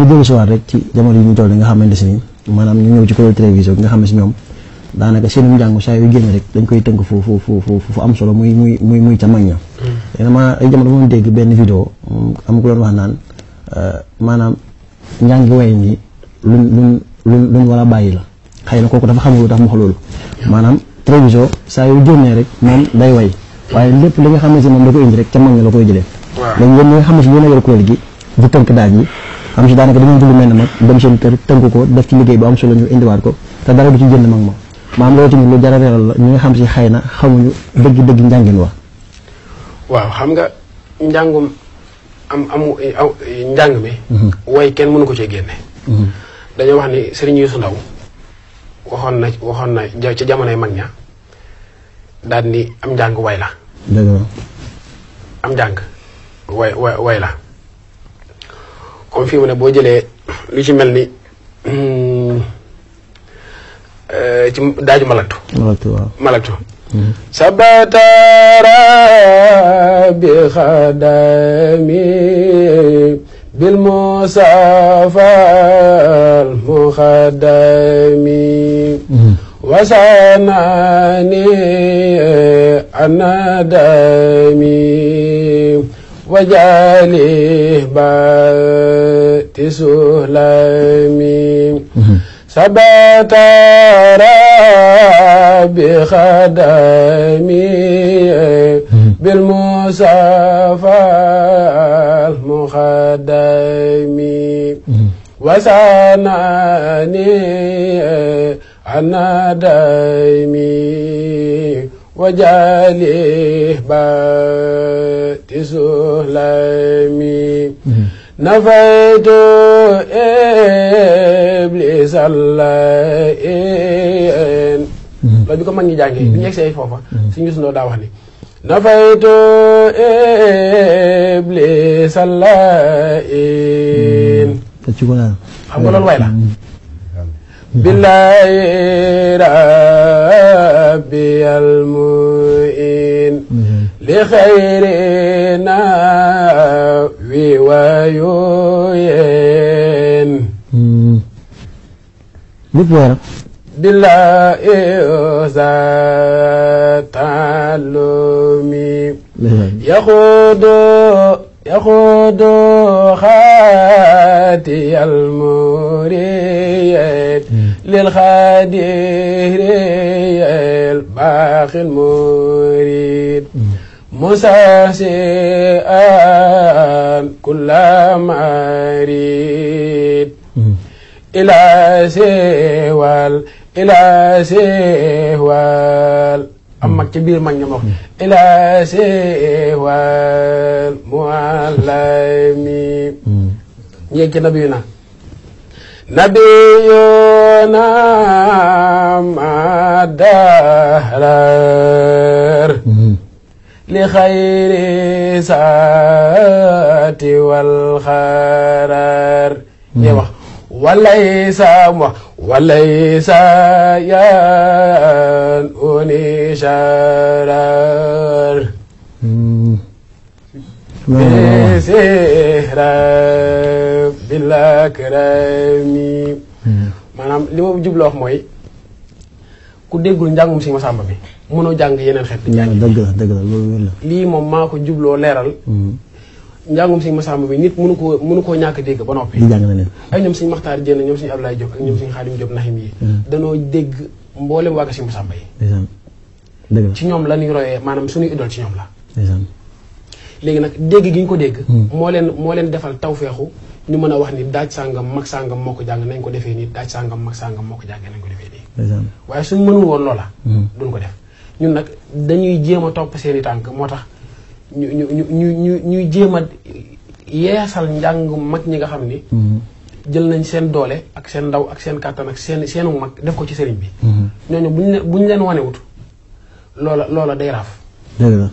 ñu jël si waat rek ci jamono yi ñu toll nga xamante si ni maanaam ñu ñëw ci kuréel télévision nga xam ne si ñoom daanaka seenum njàng saa yu génn rek dañ koy tënk fu am solo muy ca mag ña. ma ay jamono moom dégg benn vidéo am ku doon wax naan maanaam njàngi way ñi luñ war a bàyyi la xëy na kooku dafa xamul lu tax mu wax loolu maanaam télévision saa yu génnee rek moom day way waaye lépp li nga xam ne si moom da ko indi rek ca mag ña la koy jëlee. léegi yéen ñi nga xam ne si yéen a yor kuréel gi di tënk daaj yi xam si daanaka dañoo dund mel ne mag dem seen kër tënk ko def ci liggéey bu am solo ñu indiwaat ko te dara du ci jënd mag ma maam loolu tamit lu jar a leeral la ñi nga xam si xëy na xamuñu dëgg njàngin wax. waaw xam nga njàngum njàng mi. way kenn mënu ko cee génne. dañoo wax ni Serigne Youssou Ndaw waxoon na ca jamonoy mag ña daal ni am njàng way la. dëgg la. am njàng way la comme fii mu ne boo jëlee lu ci mel ni ci daaju malaktu. waaw malaktu. sabatara bi xadami bil musafal muxadami wasanani anadami wajali bati suhlami sabatara bi xadami bil musafal muxadami wasanani anadami wajali bati suhlami nafaytu iblis allahin loolu bi ko mag ñi jàngee bi ñu yegsee foofa suñu Youssou Ndaw daa wax ni nafaytu iblis allahin xam nga loolu way la billahi rabbi almuin li xayrina wi wayoyen lépp weer billahi zatalumi yaxudu xaati almuriyet lil xadiriyel baaxil murid musasian kulla marid ila sewal am mag ci biir mag ña ma wax ila sewal muallami ñeeg ci nabiyuna madahrar li xayri saati wal xarar ñe wax walaysa yan uni sharar bisihra bilakrami maanaam li ma jubloo wax mooy ku déggul njàngum si Masamba bi mënoo jàng yeneen xeet di jàng. dëgg la loolu wér la. lii moom maa ko jubloo leeral. njàngum si Masamba bi nit mënu koo ñàkk a dégg ba noppi. di jàng na leen. ay ñoom suñu Maxtaar Jéen ñoom suñu Ablaye Diop ak ñoom suñu Xaadim Diop Naxim yi. danoo dégg mboolem wàgg si Masamba yi. dëgg la ci ñoom la ñuy royee maanaam suñu idole ci ñoom la. léegi nag dégg gi ñu ko dégg. moo leen defal tawfeexu ñu mën a wax ni daaj sàngam mag sàngam moo ko jàng nañ ko defee nii daaj sàngam mag sàngam moo ko jàngee nañ ko defee nii. waaye suñ mënul woon loola. duñ ko def ñun nag dañuy jéem a topp seen i tànk moo tax ñuy jéem a yeesal njàng mag ñi nga xam ni. jël nañ seen doole ak seen ndaw ak seen kàttan ak seenu mag def ko ci sëriñ bi. ñooñu buñ leen wanewut loola day raaf. dëgg la.